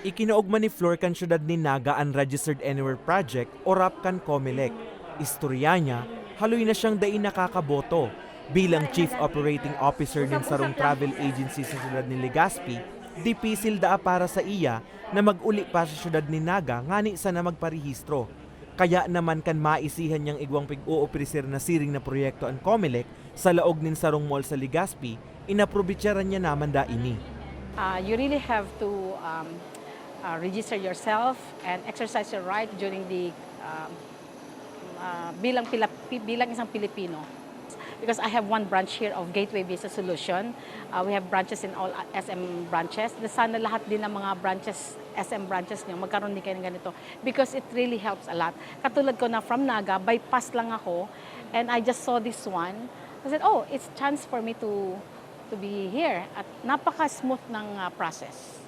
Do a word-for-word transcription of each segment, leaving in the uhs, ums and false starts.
Ikinaogma ni Flor kan siyudad nin Naga an Registered Anywhere Project o rap kan Comelec. Istorya niya, haloy na siyang dai nakakaboto. Bilang Chief Operating Officer nin sarong travel agency sa siyudad nin Legazpi, dipisil daa para sa iya na mag-uli pa sa siyudad nin Naga ngani sana magparehistro. Kaya naman kan maisihan niyang igwang pig-ooprisir na siring na proyekto an Comelec sa laog nin sarong mall sa Legazpi, inaprobitsaran niya naman daa ini. Uh, you really have to um, uh, register yourself and exercise your right during the um, uh, bilang Pila- bilang isang Pilipino. Because I have one branch here of Gateway Visa Solution. Uh, we have branches in all uh, S M branches. Na sana lahat din ng mga branches, S M branches niyo, magkaroon din kayo ng ganito. Because it really helps a lot. Katulad ko na from Naga, bypass lang ako. And I just saw this one. I said, oh, it's chance for me to to be here. At napaka-smooth ng uh, process.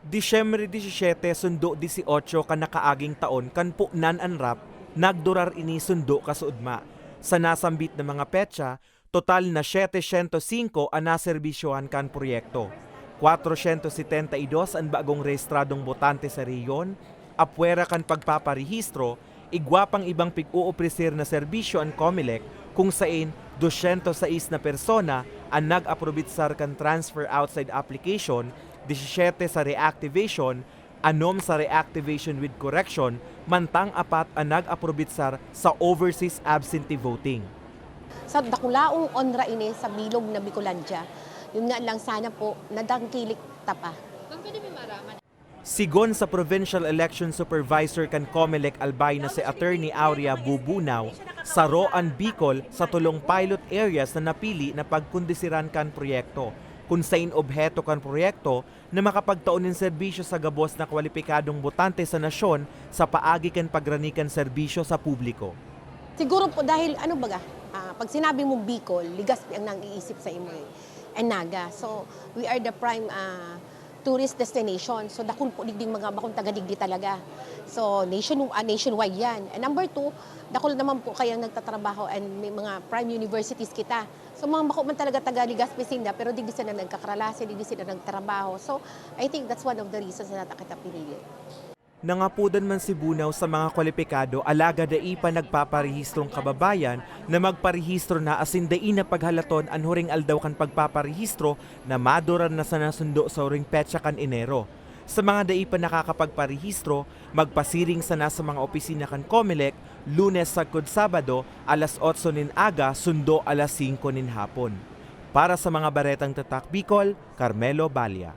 Disyembre disisiyete sundo disiotso kan nakaaging taon kan punan an rap, nagdurar ini sundo kasuodma. Sa nasambit na mga petsa, total na setecientos singko an naserbisyohan kan proyekto. Kwatrocientos setenta y dos an bagong rehistradong botante sa rehiyon, apwera kan pagpaparehistro, igwa pang ibang pig-ooprisir na serbisyo an Comelec, kung sain dosyentos sais na persona an nag-aprobitsar kan transfer outside application, disisiyete sa reactivation, anom sa reactivation with correction, mantang apat an nag-aprobitsar sa overseas absentee voting. Sa dakulaong onra ini sa bilog na Bicolandia. Yun nga lang, sana po nadangkilik ta pa. Sigon sa Provincial Election Supervisor kan Comelec Albay na si Attorney Aurea Bubunaw, saro an Bicol sa tolong pilot areas na napili na pagkondisiran kan proyekto, kun sain obheto kan proyekto na makapagtao nin serbisyo sa gabos na kwalipikadong botante sa nasyon sa paagi kan pagrani kan serbisyo sa publiko. Siguro po dahil ano baga, ah, pag sinabi mong Bicol, Legazpi ang naiisip sa imo eh, and Naga. So we are the prime ah, tourist destination. So dakul po digding mga bakong taga digdi talaga. So nation, ah, nationwide yan. And number two, dakul naman po kayang nagtatrabaho and may mga prime universities kita. So mga bako man talaga taga Legazpi sinda, pero digdi sila nagkakaralase, digdi sila nagtrabaho. So I think that's one of the reasons na nata kita pinili. Nangapodan man si Bunaw sa mga kwalipikado alagad dai pa nagpaparehistrong kababayan na magparehistro na asin dai na paghalaton an huring aldaw kan pagpaparehistro na madurar na sana sundo sa huring petsa kan Enero. Sa mga dai pa nakakapagparehistro, magpasiring sana sa mga opisina kan Comelec, Lunes sagkod Sabado, alas otso nin aga sundo alas singko nin hapon. Para sa mga Baretang Tatak Bicol, Carmelo Balia.